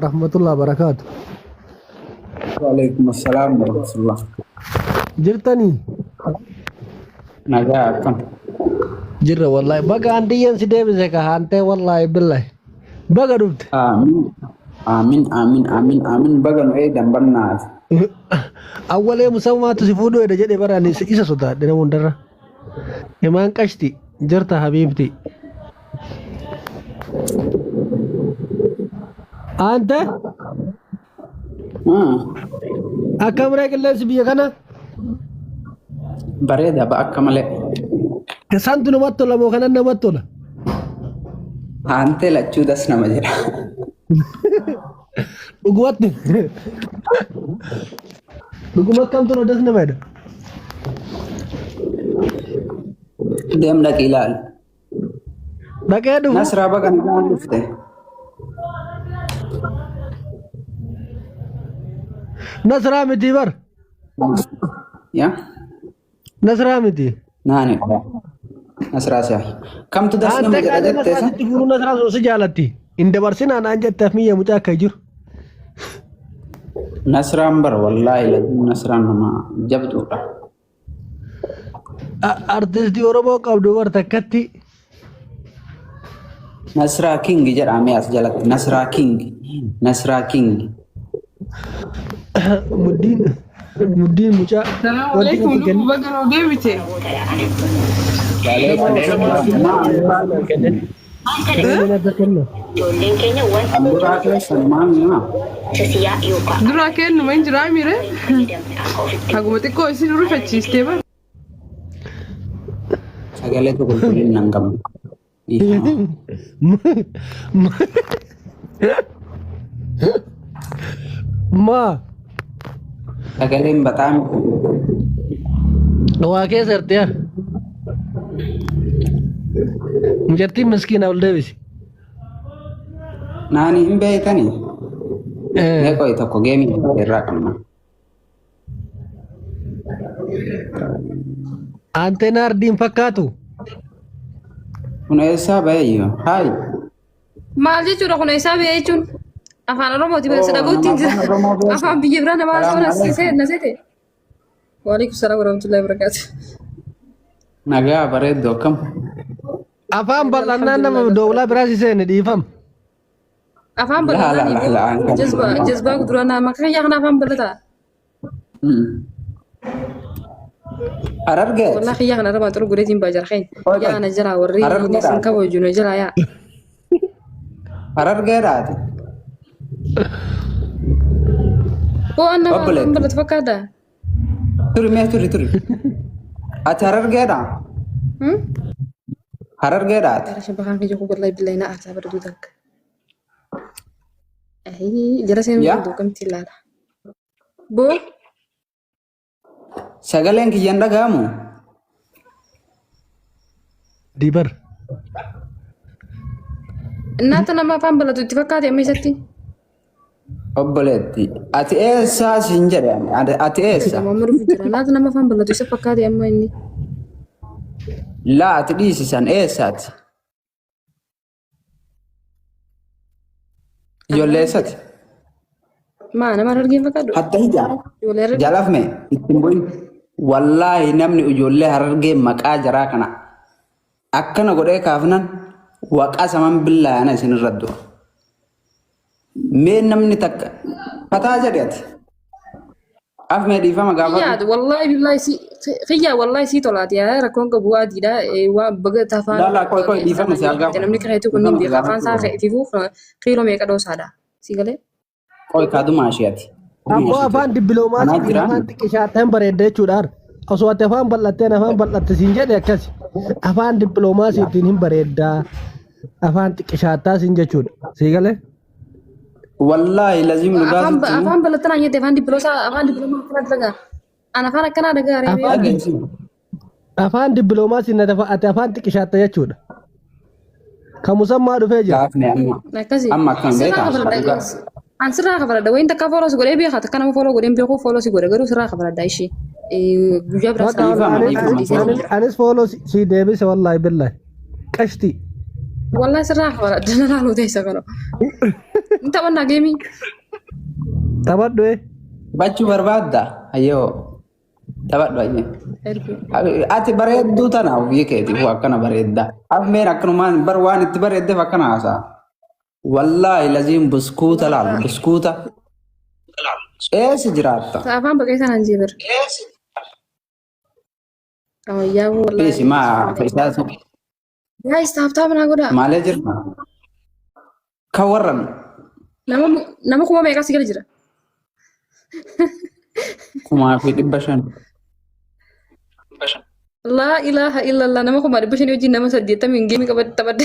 Rahmatullah barakaatu. Waalaikum assalam warahmatullah. Jirtanii? Nagaa akkam? Jirra wallahi. Baga andiyyeen si deebise ka haantee wallahi billahi. Baga dhufte. Aamin aamin aamin aamin aamin baga nu eedan bannaati. Awwalee musammaatu si fuudhuu hedha jedhe bara ani isa sodaadhe nama hundarra. Imaan qashti jirta habiibti. Aante akkam ree qilleensi biyya kana? Bareeda ba akka malee. Santu namatti tola moo kanan namatti tola? Aantee lachuu das nama jedha. Dhugumatti. Dhuguma akkam tola das nama jedha. Deem dhaqi ilaali. Dhaqee dhufu. Nasraa baga nagaan dhufte. Nasraa miti bar. Yaa? Nasraa miti. Naani. Nasraa si'a. Kamtu das nama Aantee jedha qaanii jettee Nasraa san? sitti fuudhuu Nasraa sun si jaalatti. Hin dabarsinaa naan jetteef miyya mucaa akka jiru. Nasraan bara wallaahi lazim Nasraan nama jabduudha. Artistii Oromoo qabdu bar takkatti. Nasraa King jedhamee as jalatti. Nasraa King. Nasraa King. Muddiin muddiin mucaa Salaamu wanti alaikum natti lubbuu kennu. baga nuu deebite. Reebiin akka kennu. Kan duraa keessan maal himaa? Duraa kennuma hin jiraa mire. Haguma xiqqoo isin rifachiistee bara. Sagalee qulqullina hin qabnu. Maa Sagaleen bataam waa keessa jirti yaa. Mucattiin miskiina ol deebisi. Naani hin beektanii? Mee qo'i tokko geemii irraa qabna. Anteenaa ardiin fakkaatu. Kun eessaa ba'e iyyuu? Haay. Maal jechuudha kun eessaa ba'e jechuun? Afaan Oromooti Oo, si dhaga'utti nama hin afaan jira. Oromoo beeku. Afaan biyya biraa nama Salaam haasawaa alaikum. na seete. Waalaikum salaam warahmatullahi wabarakatuh. Nagaa bareeddu akkam? Afaan bal'annaan nama Alhamdulillah. doowlaa biraa si seene dhiifama. Afaan Laa laa bal'ataan laa laa an kan jazbaa jazbaa kuduraa naa maqaa kiyyaa kana afaan bal'ataa. Harargeet. Wallaa kiyyaa kana irra xuru gudeetiin baa jara keenya. Qoy Kiyyaa qoy. kana jala warri Harargeedhaati. isin kabaju na jala yaa. Harargeedhaati. Koo anna afaan Obboleetti. bal'atu fakkaata. Turi mee turi turi. Ati harargeedhaa? Hmm? Harargeedhaati. Jara shabakaan kiyya koo wallahi billahi na aarsaa bara duuta akka. Ahii jara seenuu Yaa. danda'u kamti ilaala. Boo Sagaleen kiyya hin dhaga'amu? Dibar. Naata nama afaan bal'atu itti fakkaate amma isatti. Obboleetti. Ati eessaa siin jedhe ani. Ati eessa? Mamma dhufu jira. Naata nama afaan bal'atu isa fakkaate amma inni. Laa ati dhiisisan eessaati? Ijoollee eessati? Maa nama harargeen fakkaadhu? Hatta ija. Ijoollee harargee. Jalafme ittiin bu'in. Wallaahi namni ijoollee harargee maqaa jaraa kana akkana godhee kaafnan waqaa saman billaayana isinirra du'a. Mee namni takka fataa jedhe ati. Afmee dhiifama gaafadhu. Kiyyaa wallahi billahi si kiyyaa wallahi si tolaati yaa rakkoon qabu adiidha waan baga tafaan Laa laa qoy qoy dhiifama si haa gaafadhu. namni kareetu kun hin Dhiifama si beeka afaan gaafachuu isaa qaba. ka'eetifu kiiloo meeqa dhoosaadha si galee. Qoy kaadumaa ishee ati. Kadumaa Abboo ishee afaan ati. Anaa dippiloomaasiitiin jiraan. afaan xiqqishaattan bareedda jechuudha. Osoo ati afaan bal'atteen afaan bal'atte siin jedhe akkasi. Afaan dippiloomaasiitiin hin bareeddaa. Afaan xiqqishaattaa siin jechuudha. Sii galee? Wallaahi laziim dhugaa Afaan sitti himu. afaan bal'attan jette afaan dippiloosaa afaan dippiloomaa akkanaa dalagaa. An afaan akkanaa dhagaa reebee. Afaan Dhageessi. afaan dippiloomaasiin ati afaan xiqqishaatta jechuudha. Kan musammaa dhufee jira. Gaafne amma. Akkasi. Amma akkam Sirraa beekaa? kafaladha. Dhugaa. An sirraa kafaladha. Wayin takka follow si godhee beekaa takka nama follow godhee hin beeku follow si godhe garuu sirraa kafaladha ishee. Guyyaa biraa Bakka sirraa Dhiifama anis dhiifama anis follow. anis anis fooloo si deebise wallaahi billahi. Qashtii. Wallahi sirraa kafaladha. Na laaluu teessa kana. Hin taphannaa geemii. Taphadhu ee. Taphachuu barbaadda? Ayyoo. Taphadhu ayyee. Ergu. Ati bareedduu tana ofii keetiif akkana bareedda. Afmeen akkanumaan bar waan itti bareeddeef akkana haasa'a. Wallaahi laziin buskuuta laal buskuuta. Eessa jiraatta? Afaan baqee sanaan jee bara. Ammayyaa Dhiisi wallaahi. maa isaa Guys, taap taap naa godhaa. maalee jirta? Kan warran Nama kuma meeqaa si gala jira? 1500. Laa ilaaha illallah nama 500,000 wajjin nama 80 geemii qabadde taphadde.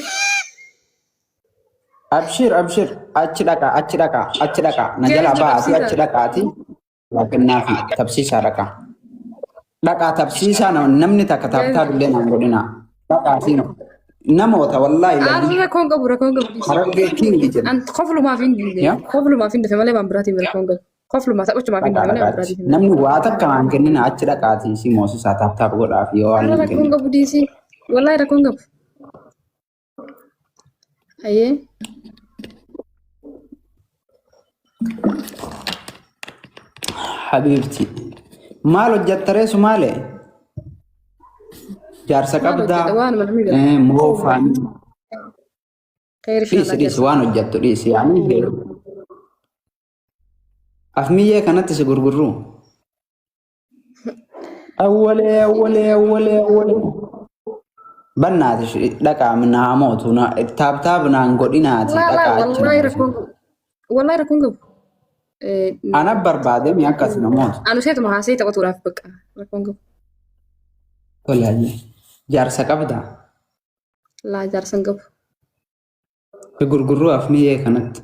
Abshir abshir achi dhaqa achi dhaqa achi dhaqa na Guys, jala na ba'aati achi qabsiisa. dhaqaati waa kennaafi tabsiisaa dhaqa. Dhaqaa tabsiisaa namni takka Guys, taaptaa illee naan godhina. Dhaqaa siino. Namoota wallaahi Arra lazii rakkoon qabu rakkoon qabu dhiisi. Harargee kingi jedha. An koflumaaf hin diide. Yaa Koflumaaf hin dhufe malee waan biraatiin rakkoon qabu. Koflumaa taphachumaaf hin dhaqaa dhufe malee waan dhaqaatti. biraatiin hin Namni waa takka naan kennina achi dhaqaatii si moosisaa taaptaap godhaaf yoo waan Arra hin rakkoon kennine. qabu dhiisi. Wallaahi rakkoon qabu. Hayyee. Habiibti. Maal hojjettaree Sumaalee? Jaarsa Maal hojjedha qabdaa? waan mana miidhagu. Moofaan. Khayr Dhiisi inshallah dhiisi jaarsa. waan hojjettu dhiisi. Yaani afmiyyee kanatti si gurgurru. Awwalee awwalee awwalee awwalee. Bannaati dhaqaa naa mootu taaptaap naan godhinaati Laa laa dhaqaa achi wallaahi na rakkoon qabu. Wallaahi rakkoon qabu. Ana barbaade mi akkas na mootu. Anu seetuma haasee taphatuudhaaf bakka rakkoon qabu. Tole hayyee. Jaarsa qabdaa? Laa jaarsa hin qabu. Si gurgurruu afmiyyee kanatti.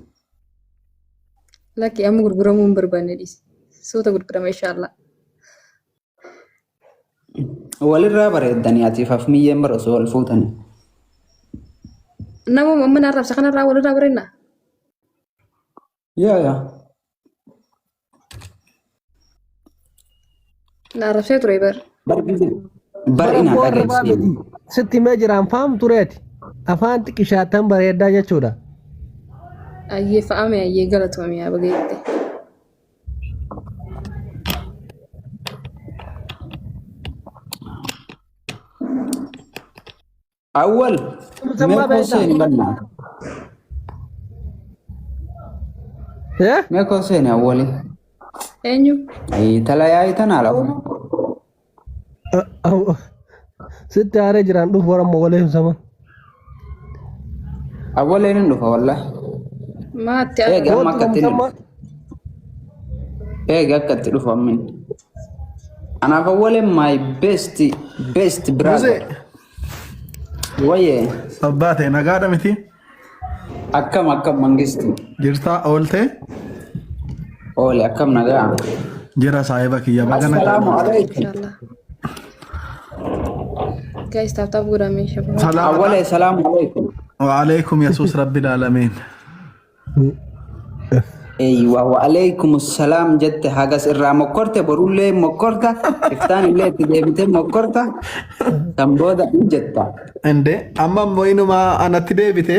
Lakki amma gurguramuu hin barbaanne dhiisi. Suuta gurgurama inshaallah. Walirraa bareeddanii atiif afmiyyeen bara osoo wal fuutanii. Nama amma na arrabsa kanarraa walirraa bareedna. Yaa yaa. Na arrabsee ture bar. Bar'ina Bara bu'aa arrabaa dhageessi. miti. Sitti himee jiraan faam tureeti. Afaan xiqishaatan bareedaa jechuudha. Ayyee fa'ame ayyee galatoome yaa bageette. Awwal Musammaa mee koo beektaa? seeni bannaa. Eh? Mee koo seeni awwali. Eenyu? Tala yaa'ii tana ala. Sitti aaree jiraan dhufu warra mogolee hin saman. Awwaleen hin dhufa wallahi. Maatti Eegi amma Kootu akka itti musammaa. dhufu. Eegi akka itti dhufu ammin. Anaaf awwaleen my best best brother. Muzee Wayyee abbaa ta'e nagaadha miti akkam akkam mangistu. jirtaa oolte Oole akkam nagaa. jira saahiba kiyya baga nagaa Assalaamu dhufte. alaikum. Inshallah. Guys, tap tap godhaa meeshaa. Salaamata Awwalee salaamu alaikum. waalaikum yesuus rabbil aalamiin. Eeywa waalaikum salaam jette hagas irraa mokkorte borullee mokkorta iftaan illee itti deebitee mokkorta san booda hin jetta. Inde amma immoo inuma anatti deebite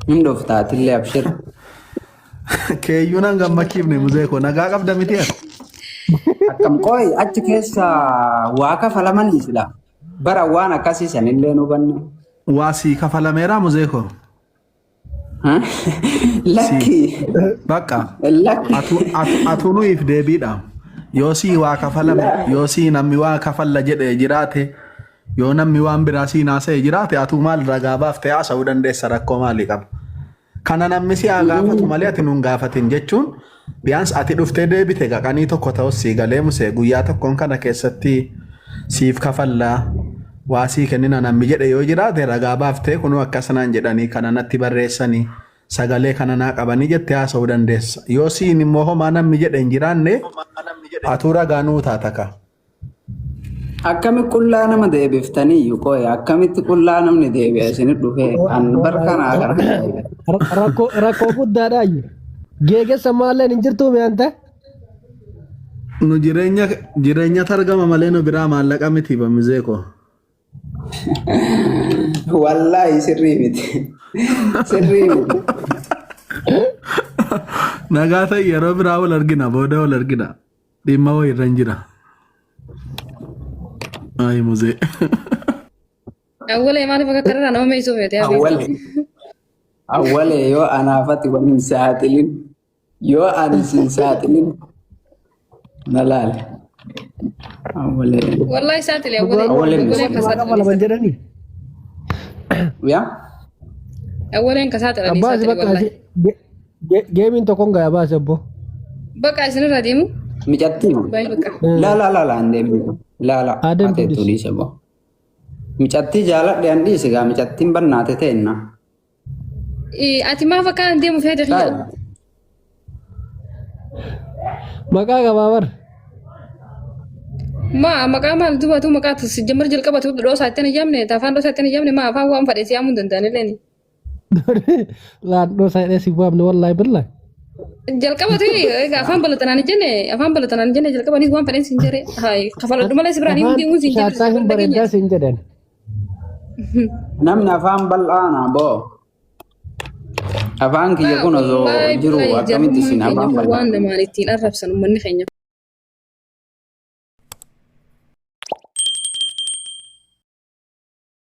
Hin dhufta atillee abshir. keeyyuu nan gammachiifne muzee koo nagaa qabda miti ati. Akkam qooyi achi keessa waa kafalamanii sila bara waan akkasii sanillee nu hubanne. Waa sii kafalameeraa muzee koo. Lakki Bakka lakki atu atu atu nuyiif deebiidha. Yoo sii waa kafalame yoo sii namni waa kafalla jedhe jiraate yoo namni waan biraa sii naasa'e jiraate atuu maal ragaa baaftee haasa'uu dandeessa rakkoo maalii qaba. Kana namni si haa gaafatu malee ati nun gaafatin jechuun biyaans ati dhuftee deebite qaqanii tokko ta'us sii galee musee guyyaa tokkoon kana keessatti siif kafallaa waa sii kennina namni jedhe yoo jiraate ragaa baaftee kunuu akkasanaan jedhanii kana natti barreessanii sagalee kana naa qabanii jettee haasa'uu dandeessa. Yoo siin immoo homaa namni jedhe hin jiraanne atuu ragaa nuu taata ka. Akkami qullaa nama deebiftanii qooyi akkamitti qullaa namni deebi'a isinit dhufee an barkanaa kana. Rakkoo rakkoo guddaadha ayyu. Geegessa maalleen hin jirtuu mi'aanta? Nu jireenya jireenya targama malee nu biraa maallaqa miti bamizee koo. Wallaahi sirrii miti. Sirrii miti. Nagaa ta'i yeroo biraa wal argina booda wal argina. Dhimma wayii irra hin jira. Ayi muzee. Awwalee maaliif akka kararraa nama meesoo feete yaa beektu. Awwalee. Awwalee yoo anaafati wal hin saaxilin. Yoo ani sin saaxilin na laale. Awwalee. Wallahi saaxile awwalee. Awwalee Awwaleen ka Waa saaxilanii kafalaman jedhanii. Yaa? Awwaleen ka saaxilanii Abbaasi saaxile bakka wallahi. geemiin tokkoon gaya baase abbo. Bakka isinirra deemu. Micattii. Baay'ee bakka. La la la la hin deemne. La la. Adeemtu Ate dhiisi. tuliisa boo. Micattii jaaladhe an dhiisi gaa micattiin bannaate teenna. Ati maaf akkaan deemu feete kiyya? Maqaa qabaa bar. Ma maqaa maal dubatu maqaa sijjamar jalqabatu dhoosaa ittiin ijamne afaan dhoosaa ittiin ijamne ma afaan waan fadhe siyaamuu hin danda'an illeen. Laan dhoosaa jedhee si waamne wallaahi billaahi. Jalqabatu egaa afaan balatanaan hin jenne afaan balatanaan hin jenne jalqabaniis waan fadheen siin jedhe hayi kafaladhu malee si biraan hin Afaan deemuu siin jedhe shaattaa hin bareeddaa siin jedhan. Namni afaan bal'aana boo. Afaan kiyya kun osoo jiru akkamitti isin afaan waan bal'aa. namaan ittiin arrabsan uummanni keenya.